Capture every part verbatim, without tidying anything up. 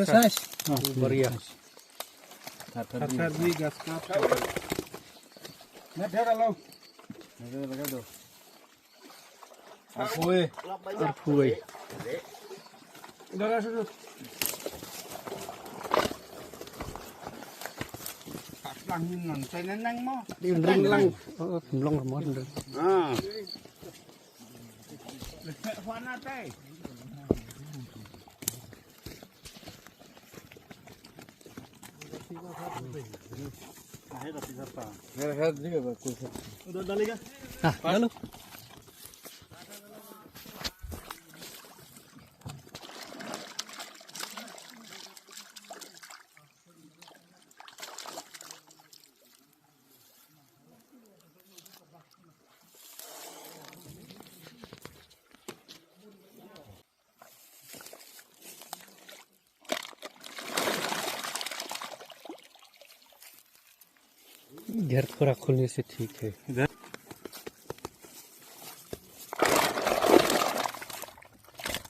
Sas. Baria. Thar thar bi gas ka. Na dera lo. Na dera lo. Arphuwe. Arphuwe. Dara sudut. Lang ni non saya nang mo. Di ring lang. Oh, long mo. Ah. Ha, lalu. घर थोड़ा खुलने से ठीक है। इधर।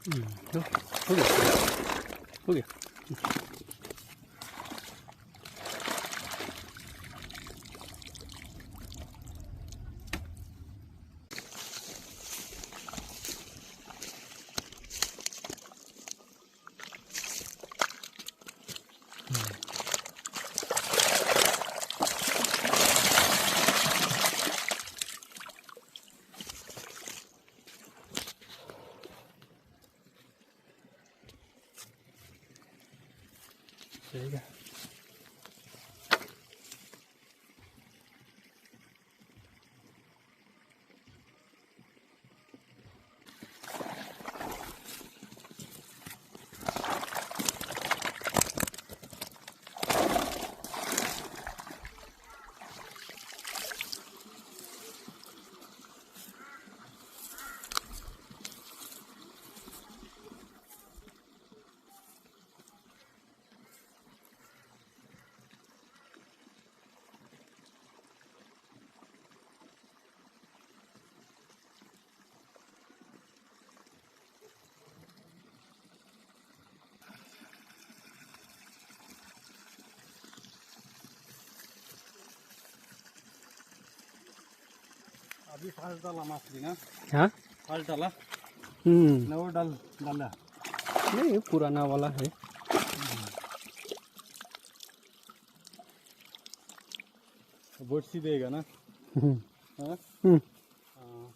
हम्म, हो गया। हो गया। अभी पाँच डाला मछली ना? हाँ? पाँच डाला? हम्म। नौ डाल, डाला। नहीं, ये पुराना वाला है। बोर्ड सी देगा ना? हम्म। हाँ? हम्म। हाँ।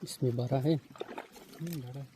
इसमें बड़ा है। हम्म, बड़ा है।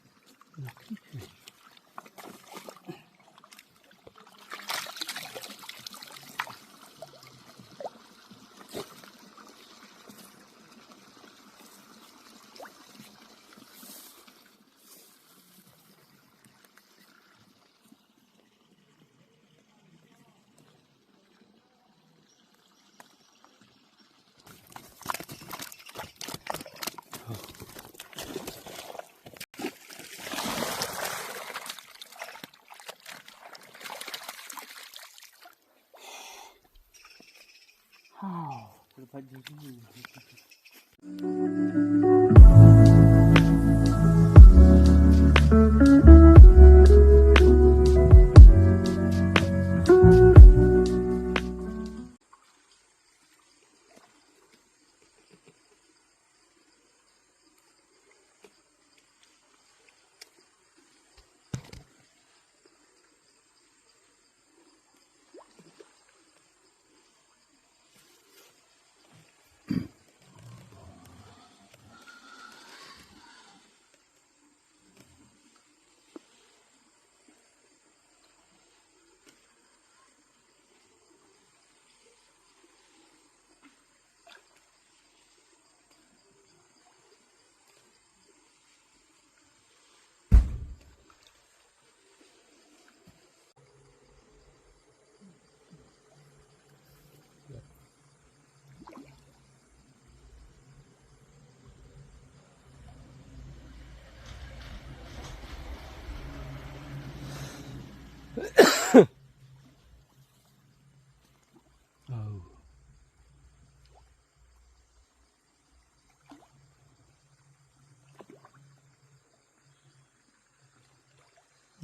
Oh.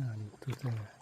Ah, itu saya.